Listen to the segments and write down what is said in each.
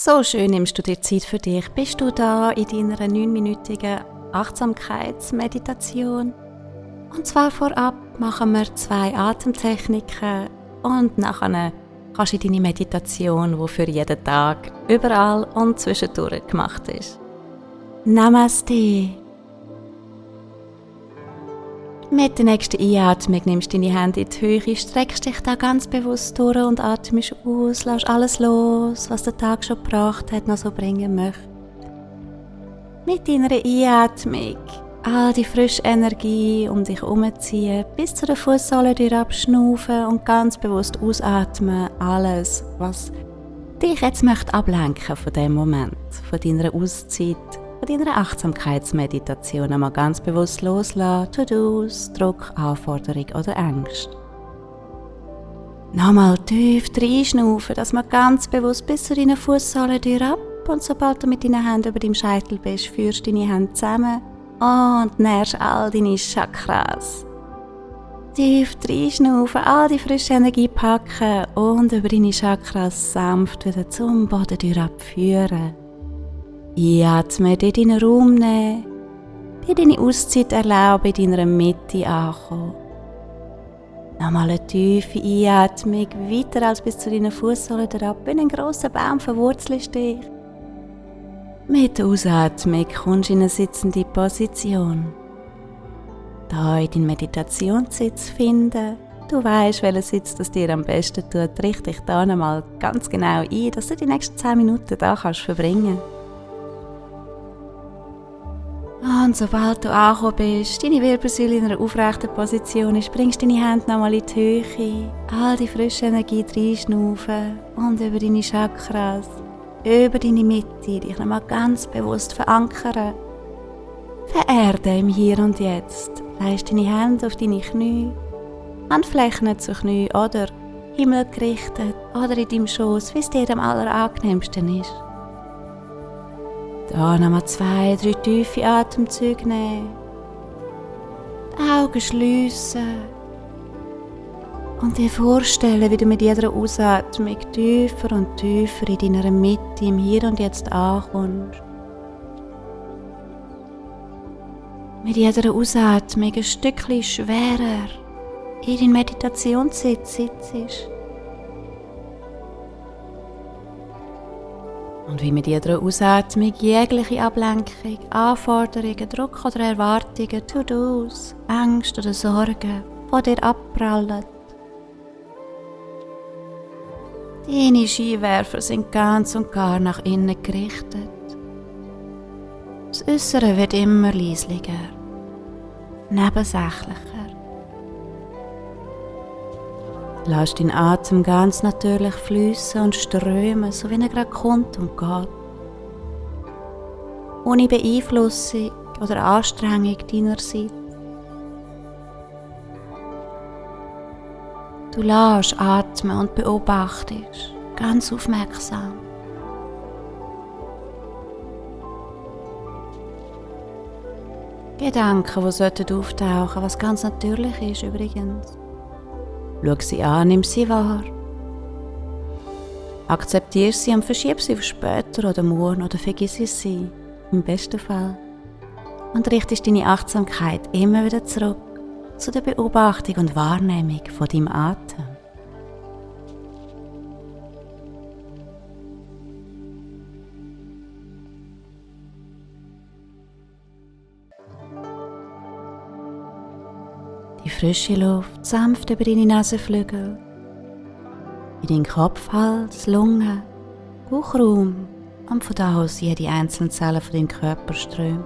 So schön nimmst du dir Zeit für dich. Bist du da in deiner 9-minütigen Achtsamkeitsmeditation? Und zwar vorab machen wir 2 Atemtechniken und nachher kannst du in deine Meditation, die für jeden Tag, überall und zwischendurch gemacht ist. Namaste. Mit der nächsten Einatmung nimmst du deine Hände in die Höhe, streckst dich da ganz bewusst durch und atmest aus, lässt alles los, was der Tag schon gebracht hat, noch so bringen möchte. Mit deiner Einatmung all die frische Energie um dich herumziehen, bis zu den Fußsohlen durch abschnaufen und ganz bewusst ausatmen, alles, was dich jetzt möchte ablenken von dem Moment, von deiner Auszeit, von deiner Achtsamkeitsmeditation einmal ganz bewusst loslassen, To-Dos, Druck, Anforderung oder Ängste. Nochmal tief reinschnaufen, dass man ganz bewusst bis zu deinen Fußsohlen durch ab und sobald du mit deinen Händen über deinem Scheitel bist, führst du deine Hände zusammen und nährst all deine Chakras. Tief reinschnaufen, all die frische Energie packen und über deine Chakras sanft wieder zum Boden durch abführen. Einatmen, dir deinen Raum nehmen, dir deine Auszeit erlauben, in deiner Mitte ankommen. Nochmal eine tiefe Einatmung, weiter als bis zu deinen Fußsohlen herab, wie ein grosser Baum verwurzelst dich. Mit der Ausatmung kommst du in eine sitzende Position. Da in deinen Meditationssitz finden. Du weisst, welcher Sitz das dir am besten tut. Richte dich da einmal ganz genau ein, dass du die nächsten 10 Minuten da kannst verbringen. Und sobald du angekommen bist, deine Wirbelsäule in einer aufrechten Position ist, bringst deine Hände nochmal in die Höhe, all die frische Energie reinschnaufen und über deine Chakras, über deine Mitte, dich nochmal ganz bewusst verankern. Vererde im Hier und Jetzt. Legst deine Hände auf deine Knie, Handflächen zu Knie oder Himmel gerichtet oder in deinem Schoß, wie es dir am allerangenehmsten ist. Da nochmal 2, 3 tiefe Atemzüge nehmen. Die Augen schliessen. Und dir vorstellen, wie du mit jeder Ausatmung tiefer und tiefer in deiner Mitte im Hier und Jetzt ankommst. Mit jeder Ausatmung ein Stückchen schwerer in deinen Meditationssitz sitzt. Und wie mit jeder Ausatmung jegliche Ablenkung, Anforderungen, Druck oder Erwartungen, To-Dos, Ängste oder Sorgen von dir abprallen. Deine Skiwerfer sind ganz und gar nach innen gerichtet. Das Äußere wird immer leislicher, nebensächlicher. Lass deinen Atem ganz natürlich fließen und strömen, so wie er gerade kommt und geht. Ohne Beeinflussung oder Anstrengung deinerseits. Du lässt atmen und beobachtest, ganz aufmerksam. Gedanken, die auftauchen sollten, was ganz natürlich ist übrigens. Schau sie an, nimm sie wahr. Akzeptiere sie und verschiebe sie auf später oder morgen oder vergiss sie, im besten Fall. Und richtest deine Achtsamkeit immer wieder zurück zu der Beobachtung und Wahrnehmung von deinem Atem. Die frische Luft sanft über deine Nasenflügel, in deinen Kopf, Hals, Lungen, Bauchraum und von da aus jede einzelne Zelle von deinem Körper strömt.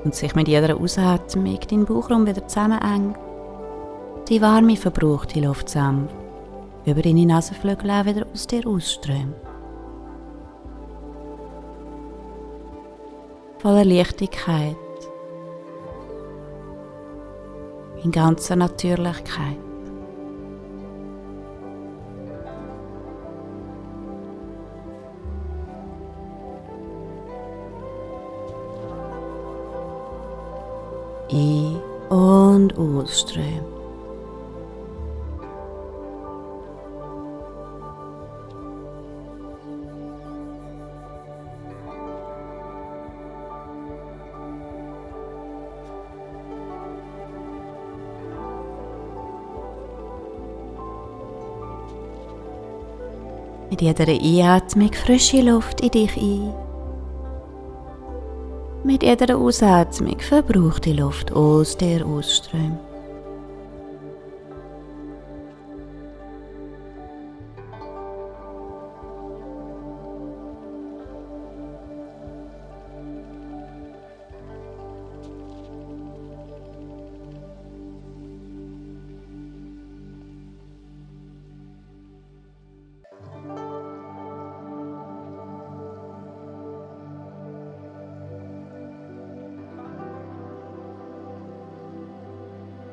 und sich mit jeder Ausatmung dein Bauchraum wieder zusammenengt, die warme, verbrauchte Luft sanft über deine Nasenflügel auch wieder aus dir ausströmt. Voller Leichtigkeit, in ganzer Natürlichkeit. Ein- und ausströmt. Mit jeder Einatmung frische Luft in dich ein. Mit jeder Ausatmung verbrauchte Luft aus dir ausströmt.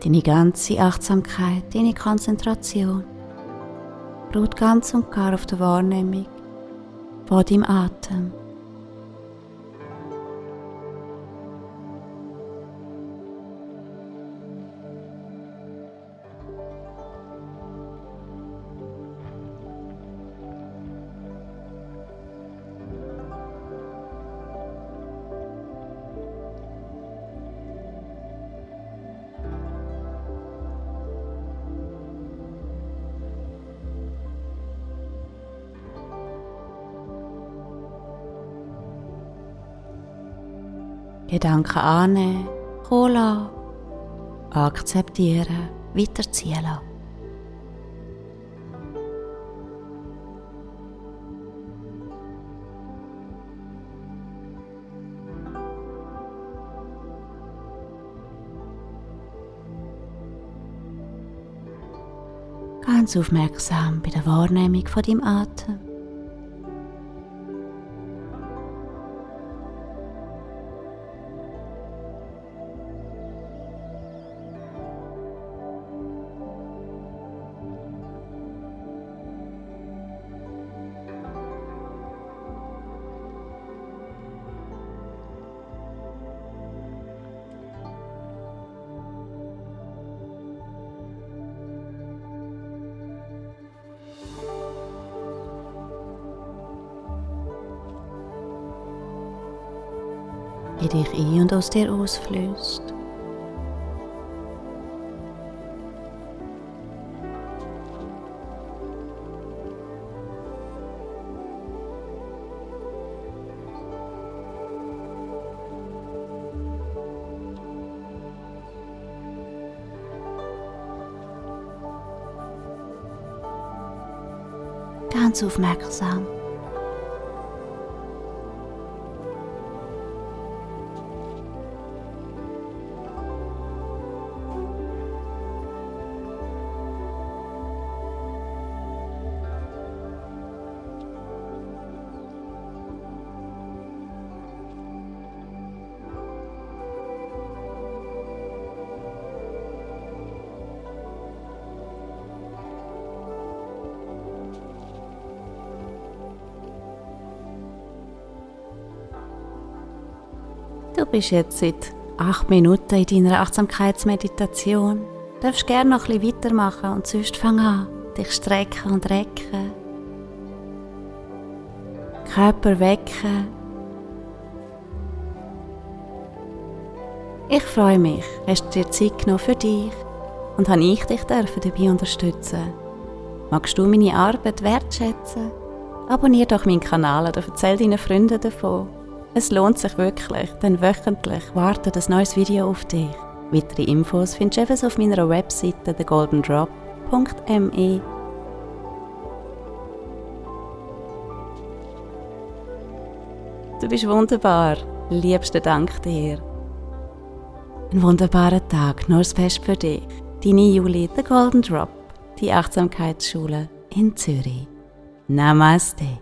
Deine ganze Achtsamkeit, deine Konzentration ruht ganz und gar auf der Wahrnehmung von deinem Atem. Gedanken annehmen, kommen lassen, akzeptieren, weiterziehen lassen. Ganz aufmerksam bei der Wahrnehmung von deinem Atem. In dich ein und aus dir ausflößt. Ganz aufmerksam. Du bist jetzt seit 8 Minuten in deiner Achtsamkeitsmeditation. Du darfst gerne noch ein bisschen weitermachen und sonst fang an, dich strecken und recken. Körper wecken. Ich freue mich, hast du dir Zeit genommen für dich und habe ich dich dabei unterstützen. Magst du meine Arbeit wertschätzen? Abonniere doch meinen Kanal oder erzähl deinen Freunden davon. Es lohnt sich wirklich, denn wöchentlich wartet ein neues Video auf dich. Weitere Infos findest du auf meiner Webseite thegoldendrop.me. Du bist wunderbar, liebsten Dank dir. Einen wunderbaren Tag, nur das Beste für dich. Deine Julie, The Golden Drop, die Achtsamkeitsschule in Zürich. Namaste.